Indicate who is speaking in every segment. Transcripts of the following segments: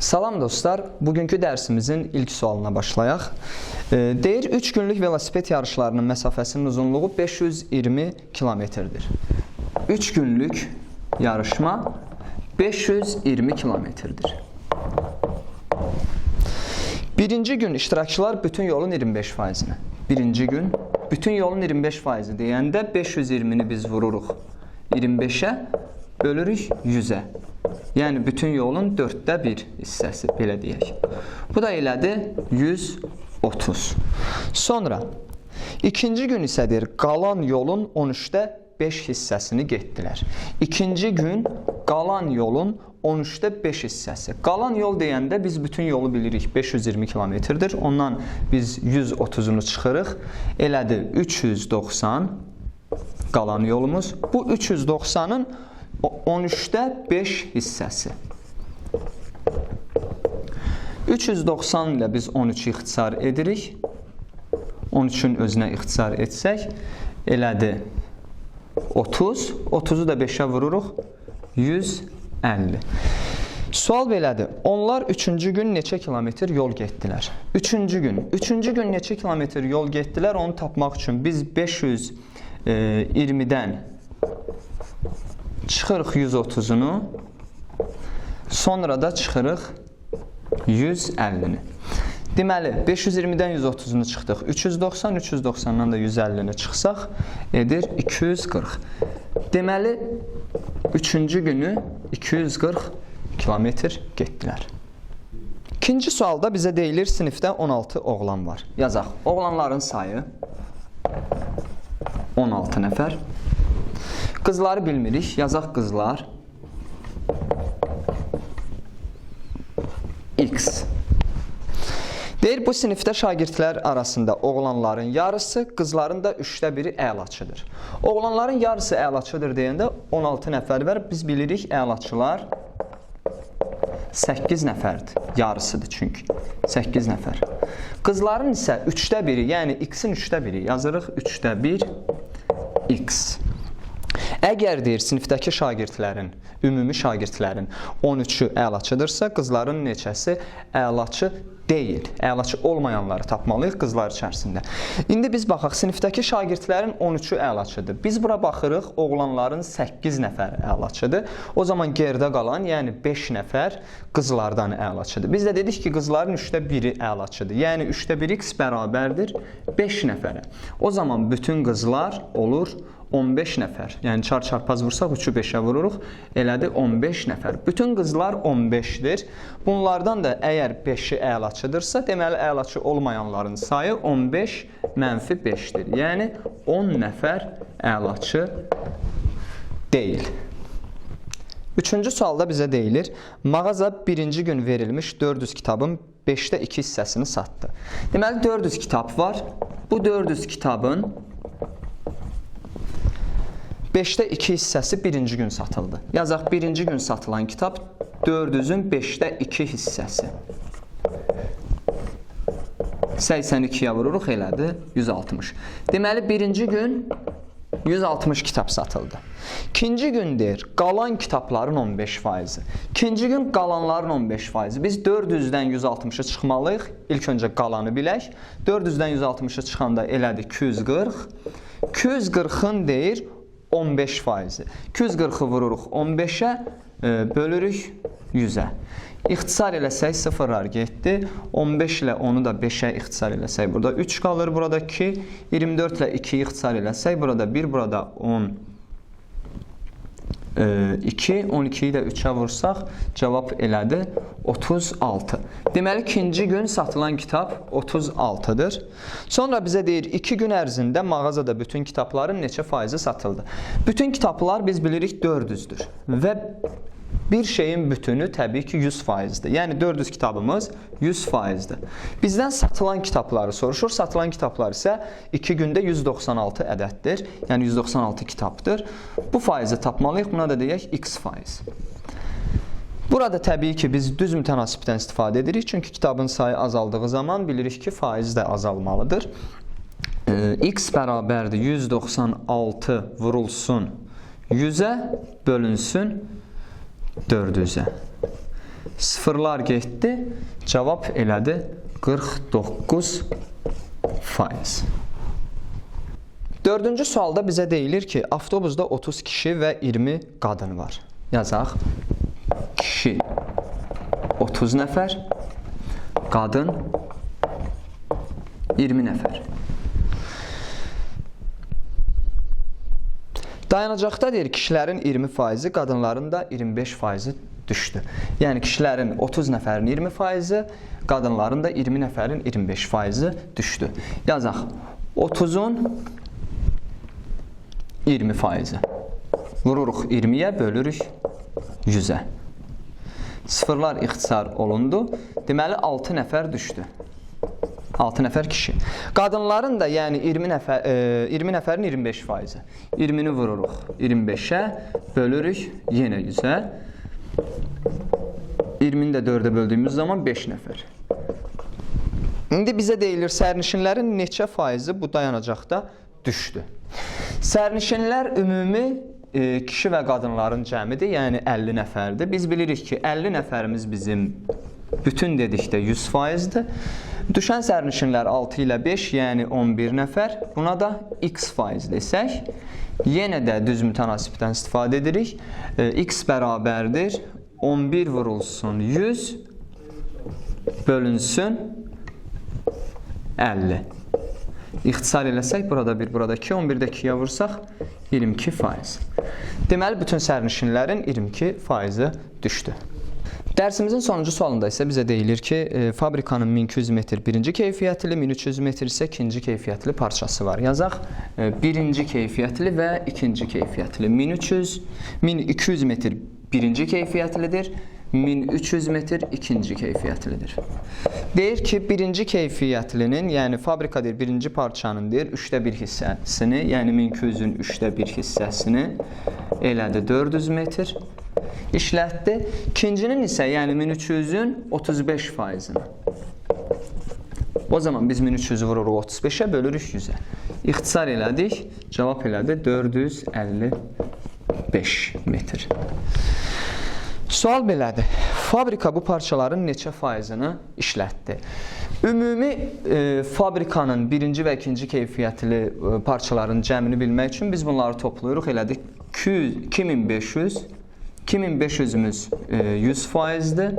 Speaker 1: Salam dostlar, bugünkü dərsimizin ilk sualına başlayaq. Deyir, 3 günlük velosiped yarışlarının məsafəsinin uzunluğu 520 kilometrdir. 3 günlük yarışma 520 kilometrdir. Birinci gün iştirakçılar bütün yolun 25%-ni. Birinci gün bütün yolun 25% deyəndə 520-ni biz vururuq 25-ə, bölürük 100-ə. Yəni bütün yolun 4-də 1 hissəsi, belə deyək. Bu da elədi 130. Sonra ikinci gün isə deyir, qalan yolun 13-də 5 hissəsini getdilər. İkinci gün qalan yolun 13-də 5 hissəsi. Qalan yol deyəndə biz bütün yolu bilirik, 520 kilometrdir. Ondan biz 130-unu çıxırıq. Elədi 390 qalan yolumuz. Bu 390-ın 13-də 5 hissəsi. 390 ilə biz 13-ü ixtisar edirik. 13-ün özünə ixtisar etsək, elədi 30. 30-u da 5-ə vururuq, 150. Sual belədir. Onlar 3-cü gün neçə kilometr yol getdilər? 3-cü gün. 3-cü gün neçə kilometr yol getdilər? Onu tapmaq üçün biz 520-dən çıxırıq 130-unu, sonra da çıxırıq 150-ni. Deməli, 520-dən 130-unu çıxdıq. 390, 390-dan da 150-ni çıxsaq, edir 240. Deməli, 3-cü günü 240 kilometr getdilər. İkinci sualda bizə deyilir, sinifdə 16 oğlan var. Yazaq, oğlanların sayı 16 nəfər. Qızları bilmirik. Yazaq qızlar X. Deyir, bu sinifdə şagirdlər arasında oğlanların yarısı, qızların da 3-də 1-i əlaçıdır. Oğlanların yarısı əlaçıdır deyəndə 16 nəfər var. Biz bilirik əlaçılar 8 nəfərdir. Yarısıdır çünki. 8 nəfər. Qızların isə 3-də 1-i, yəni X-in 3-də 1-i yazırıq. 3-də 1 X. Əgər deyir, sinifdəki şagirdlərin, ümumi şagirdlərin 13-ü əlaçıdırsa, qızların neçəsi əlaçı deyil. Əlaçı olmayanları tapmalıyıq qızlar içərisində. İndi biz baxaq, sinifdəki şagirdlərin 13-ü əlaçıdır. Biz bura baxırıq, oğlanların 8 nəfər əlaçıdır. O zaman geridə qalan, yəni 5 nəfər qızlardan əlaçıdır. Biz də dedik ki, qızların 3-də 1-i əlaçıdır. Yəni 3-də 1x bərabərdir 5 nəfərə. O zaman bütün qızlar olur 15 nəfər. Yəni çar çarpaz vursaq 3-ü 5-ə vururuq. Elədi 15 nəfər. Bütün qızlar 15-dir. Bunlardan da əgər 5-i əlaçıdırsa, deməli əlaçı olmayanların sayı 15 mənfi 5-dir. Yəni 10 nəfər əlaçı deyil. Üçüncü sualda bizə deyilir, mağaza birinci gün verilmiş 400 kitabın 5-də 2 hissəsini satdı. Deməli 400 kitab var. Bu 400 kitabın 5-də 2 hissəsi birinci gün satıldı. Yazaq, birinci gün satılan kitab 400-ün 5-də 2 hissəsi. 82-yə vururuq, elədi 160. Deməli, birinci gün 160 kitab satıldı. İkinci gün deyir, qalan kitabların 15%. İkinci gün qalanların 15%. Biz 400-dən 160-ı çıxmalıyıq. İlk öncə qalanı bilək. 400-dən 160-ı çıxanda elədi 240. 240-ın deyir 15%. 240-ı vururuq 15-ə, bölürük 100-ə. İxtisar eləsək sıfırlar getdi. 15 ilə 10-u da 5-ə ixtisar eləsək burada 3 qalır, burada 2. 24 ilə 2-yi ixtisar eləsək burada 1, burada 10. 2, 12-yi də 3-ə vursaq cavab elədi 36. Deməli, ikinci gün satılan kitab 36-dır. Sonra bizə deyir, 2 gün ərzində mağazada bütün kitabların neçə faizi satıldı? Bütün kitablar biz bilirik 400-dür və bir şeyin bütünü təbii ki 100%-dir. Yəni 400 kitabımız 100%-dir. Bizdən satılan kitabları soruşur. Satılan kitablar isə 2 gündə 196 ədəddir. Yəni 196 kitabdır. Bu faizi tapmalıyıq. Buna da deyək x faiz. Burada təbii ki biz düz mütənasibdən istifadə edirik. Çünki kitabın sayı azaldığı zaman bilirik ki faiz də azalmalıdır. X bərabərdir 196 vurulsun 100-ə bölünsün 400-ə. Sıfırlar getdi. Cavab elədi 49%. Dördüncü sualda bizə deyilir ki, avtobusda 30 kişi və 20 qadın var. Yazaq. Kişi 30 nəfər, qadın 20 nəfər. Dayanacaqda deyir, kişilərin 20%, qadınların da 25% düşdü. Yəni kişilərin 30 nəfərin 20%, qadınların da 20 nəfərin 25% düşdü. Yazaq. 30-un 20%. Vururuq 20-yə, bölürük 100-ə. Sıfırlar ixtisar olundu. Deməli 6 nəfər düşdü. 6 nəfər kişi. Qadınların da, yəni 20 nəfər, 20 nəfərin 25%. 20-ni vururuq 25-ə, bölürük yenə 100-ə. 20-ni də 4-ə böldüyümüz zaman 5 nəfər. İndi bizə deyilir, sərnişinlərin neçə faizi bu dayanacaqda düşdü? Sərnişinlər ümumi kişi və qadınların cəmidir, yəni 50 nəfərdir. Biz bilirik ki, 50 nəfərimiz bizim bütün dedikdə 100%-dir. Düşən sərnişinlər 6 ilə 5, yəni 11 nəfər. Buna da x faiz desək, yenə də düz mütənasibdən istifadə edirik. X bərabərdir 11 vurulsun 100 bölünsün 50. İxtisar eləsək, burada 1, burada 2, 11-də 2-yə vursaq 22%. Deməli, bütün sərnişinlərin 22%-i düşdü. Dərsimizin sonuncu sualında isə bizə deyilir ki, fabrikanın 1200 metr birinci keyfiyyətli, 1300 metr isə ikinci keyfiyyətli parçası var. Yazaq, birinci keyfiyyətli və ikinci keyfiyyətli. 1200 metr birinci keyfiyyətlidir, 1300 metr ikinci keyfiyyətlidir. Deyir ki, birinci keyfiyyətlinin, yəni fabrika deyir, birinci parçanın deyir, 3də 1 hissəsini, yəni 1200-ün 3də 1 hissəsini elədi 400 metr işlətdi. İkincinin isə, yəni 1300-ün 35%-ni. O zaman biz 1300-ü vururuq 35-ə, bölürük 100-ə. İxtisar elədik, cavab elədi 455 metr. Sual belədir. Fabrika bu parçaların neçə faizini işlətdi? Ümumi fabrikanın birinci və ikinci keyfiyyətli parçaların cəmini bilmək üçün biz bunları toplayırıq. Elədik 2500. 2500-ümüz 100%-dir.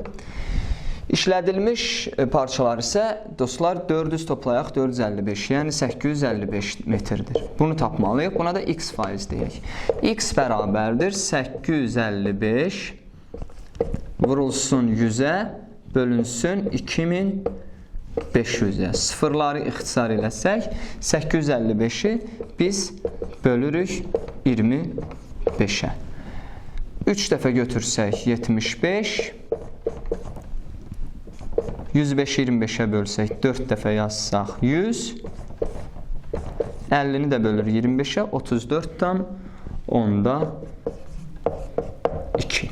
Speaker 1: İşlədilmiş parçalar isə dostlar 400 toplayaq 455, yəni 855 metrdir. Bunu tapmalıyıq. Buna da x faiz deyək. X bərabərdir 855 vurulsun 100-ə, bölünsün 2500-ə. Sıfırları ixtisar eləsək, 855-i biz bölürük 25-ə. 3 dəfə götürsək 75, 105-i 25-ə bölsək 4 dəfə yazsaq 100, 50-ni də bölür 25-ə, 34,2.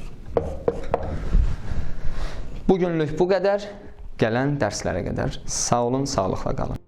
Speaker 1: Bugünlük bu qədər. Gələn dərslərə qədər sağ olun, sağlıqla qalın.